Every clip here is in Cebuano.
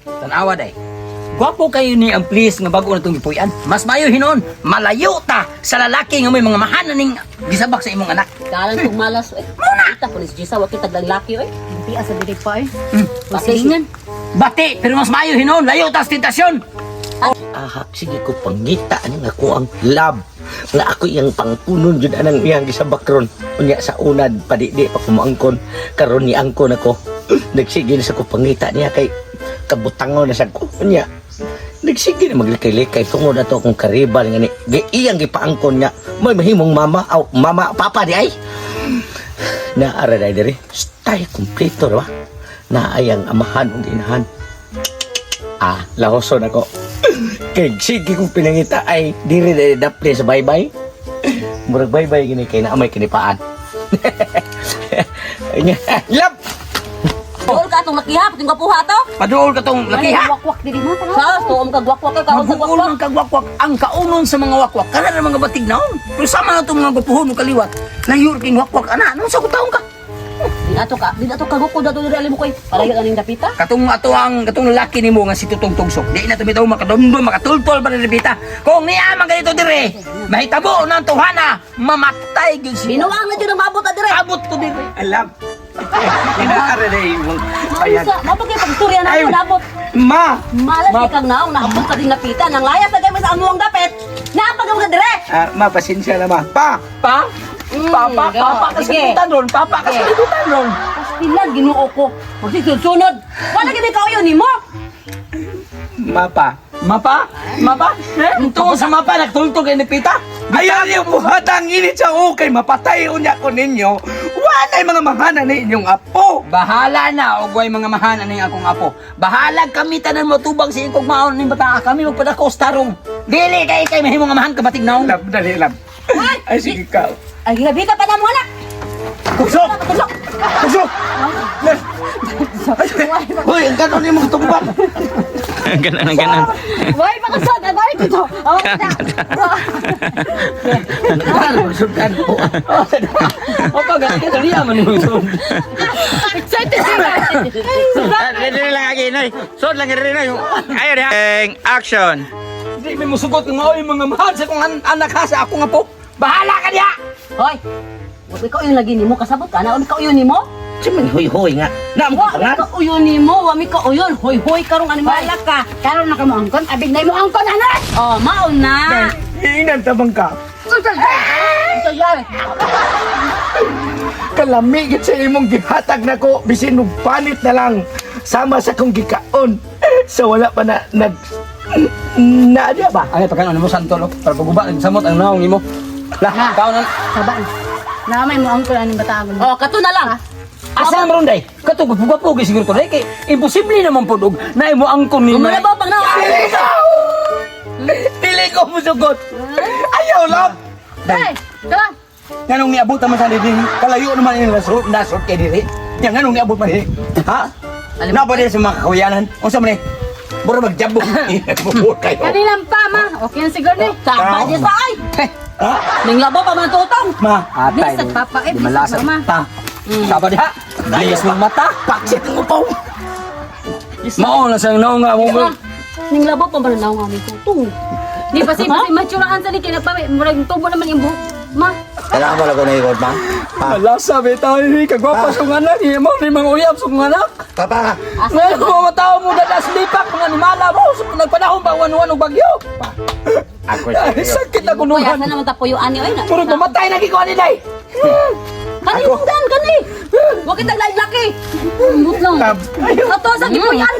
Tanawa day. Gwapo kayo ni ang please nga bago na itong gipuy-an. Mas mayo hinon, malayo ta sa lalaki nga may mga mahanan ning gisabak sa imong anak. Kalan kong malas, eh. Kita po ni si Jisa, wa kita laki, eh. Di asa dili pa eh. Pasilingan. Bati, pero mas mayo hinon, layo ta sa tentasyon. Ahak, sige ko pangita ani nga ko ang love nga ako iyang pangpunon jud anang iyang gisabak ron. Unya sa unad padidi pa kumuangkon, karon ni angkon ako. Nagsige na sa ko pangita niya kay kabutangon na sa ko. Unya nagsige na maglikay-likay tungod ato akong karibal nga ni iyang gipaangkon nga may mahimong mama aw mama papa di ay naara dai diri style kompleto ra ba naay ang amahan ug inahan. Ah, lahoson ako. Kay sige kong pinangita ay diri na dapli sa baybay. Murag baybay gini kay naa may kinipaan. Lap! Dool ka atong laki ha, pating gwapuha to. Paduol ka tong laki ha. Wakwak dili mo. Sa, tuom kag wakwak ka, kaon sa Mabuol wakwak. man kag wakwak ang kaunon sa mga wakwak. Kana na mga batig naon. Pero sama na itong mga gwapuhon mo kaliwat. Layo king wakwak ana. Anong sa taon ka? Di na to kagukod ato diri alim ko, eh. Palayo aning dapita. Katong ato ang katong lalaki nimo nga si Tutong Tugsok. Di na tumitaw makadumdum makatultol pa rin pita. Kung niya man ganito dire, mahitabo na ang tuhana, mamatay gyud siya. Binuang na jud ang maabot na dire. Abot ko dire. Alam. Inaara na imong ayan. Sa, mao pa kay pagstorya na Ay. ako nabot. Ma! Malas ma kag naong naabot ka din napita nang layas na gamit sa amuang dapit. Naapag ang dire. Ah, ma, pasensya na ma. Pa! Pa? Papa, go. papa ka sa Sige. libutan ron, papa ka sa libutan ron. Pastilan Ginoo ko. Magsisunod. Wala gid kauyon nimo. Ma pa. Mapa? Mapa? Eh? Tungod sa mapa, nagtultol kay ni Pita. Ayaw niyo buhat ang init sa ukay, mapatay unya ko ninyo. Walay mga mahana ni inyong apo. Bahala na og way mga mahanan ning akong apo. Bahala kami tanan motubang sa ikog maon ning bata kami magpadako sa tarong. Dili kay kay mahimong amahan ka batig naong. Lab, dali, lab. Ay, sige ka. Ay grabe ka pa na mo anak. Kusok! Tusok. Kusok! Hoy, ang kanon ni mong tumban. Ganun, ganun. Why pakasod? Ay dito. Oh, na. Sultan po. O pa gani dali man mo sud. Excited sila. Ready lang agi, Noy. Sod lang ready, Noy. Ayo diha. Action. Di may musugot nga oy mga mahal sa akong anak ha sa akong apo. Bahala ka diha. Hoy. Wa may kauyon lagi nimo kasabot ka na, wa may kauyon nimo. Siman hoy-hoy nga. Naam Wa ka may nga. kauyon nimo, wa may kauyon. Hoy hoy karong animal. Wala ka. Karon na ka mo angkon. Abig na mo angkon anak. Oh, maon na. Iinan tabang ka. Ito yar. Kalami gid sa imong gihatag nako bisin og panit na lang sama sa kong gikaon. Sa wala pa na nag na diya ba? Ay pagkanon mo santol oh. Para paguba samot ang naong nimo. Lah, kaon na. Saba. Na may mo angkon aning bata. Oh, kato na lang. Asa man ron day? Kato gwapo gyud siguro to day kay imposible naman pud og naimo angkon ni. Kumala ba pang na? Dili ko! Dili ko musugot. Ayaw lang. Ay, tara. Nganong niabot naman sa diri? Kalayo naman ini nasod nasod kay diri. Nya nganong niabot man diri? Ha? Na ba diri sa mga kawayanan? Unsa man ni? Mura magjabog. Buhol kayo. Kanilang pa ma. Okay na siguro ni. Saba niya sa ay. Ha? Ning labo pa man tutong. Ma, Atay. Bisag papa, eh, Di bisag malasad mama. ta. Saba diha. Bilis mong mata. paksit ang upaw. Mao na sang naong nga mo. Ning labo pa man naong aming tutong. Di pa si matsuraan sa ni kay nagpa murag tubo naman yung buhok. Ma. Kailangan mo lang ko na ikot, ma. Pa. Malasa bitaw ni kagwapa sa anak, imo ni mga uyab sa anak. Papa. Ngayon mga tao mo dadas lipak mga animala mo sa nagpanahon pa wan-wan og bagyo. Ako Ay, sakit na Kuya, kunuhan. asa naman tapuyo ani oy na. Murag mamatay na gikuan ni day. Kani dan kani. Wa kita lain laki. Ambot lang. Kato sa gipuyan.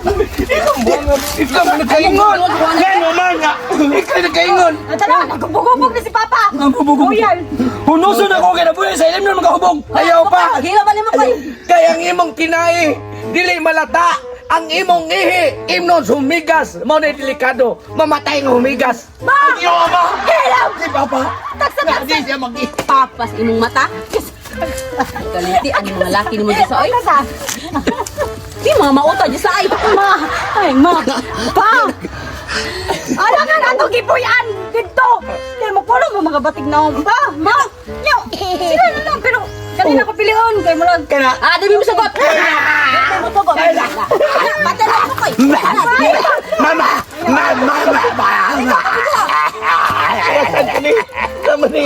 Ikaw man nagkaingon. Ngano man nga. Ikaw nagkaingon. Ah, Tara, nagubog-ubog na si Papa. Ang hubog. Uyal. Hunuson ako kay nabuhi sa ilim ng makahubog. Ayaw pa. Hila ba nimo koy? Kay ang imong kinai dili malata. Ang imong ihi imnon humigas. Mao na delikado. Mamatay nga humigas. Ma! Ang iyong ama. Kailan si papa. Taksa Nga di siya mag Papas imong mata. Kaliti ani mga laki nimo sa oy. Tasa. Di mga mauta di sa ay. Ma. Ay, ma. Pa. Ala nga na itong gipuyan dito. Kaya magpulo mo mga batig na pa. Ma. Nyo. Sila na lang pero Kanina ko pilion kay murag. Kana. Ah, di mo sagot. Di mo sagot. Patay na ko. Mama! Mama! Mama! Mama! Ni! Tama ni!